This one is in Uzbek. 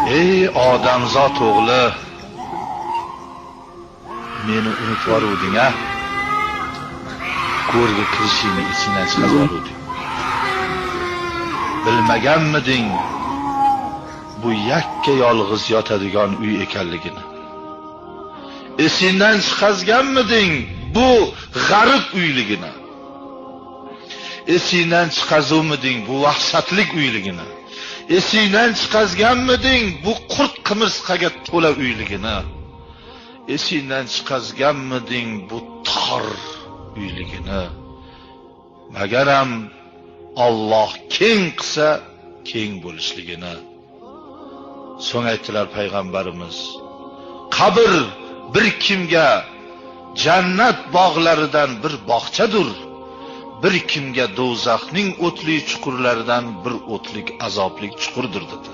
Ey odamzod o'g'li, meni unutvoruvding a? Go'rga kirishingni esingdan chiqarvoruvding. Bilmaganmiding bu yakka yolg'iz yotadigan uy ekanligini? Esingdan chiqazganmiding bu g'arib uyligini? Esingdan chiqazuvmiding bu vahshatlik uyligini? Esingdan chiqazganmiding bu qurt qimirsqaga to'la uyligini? Esingdan chiqazganmiding bu tor uyligini? Magaram Alloh keng qilsa keng bo'lishligini. So'ng aytdilar payg'ambarimiz: qabr bir kimga jannat bog'laridan bir bog'chadir, bir kimga do'zaxning o'tli chuqurlaridan bir o'tlik azoblik chuqurdir dedi.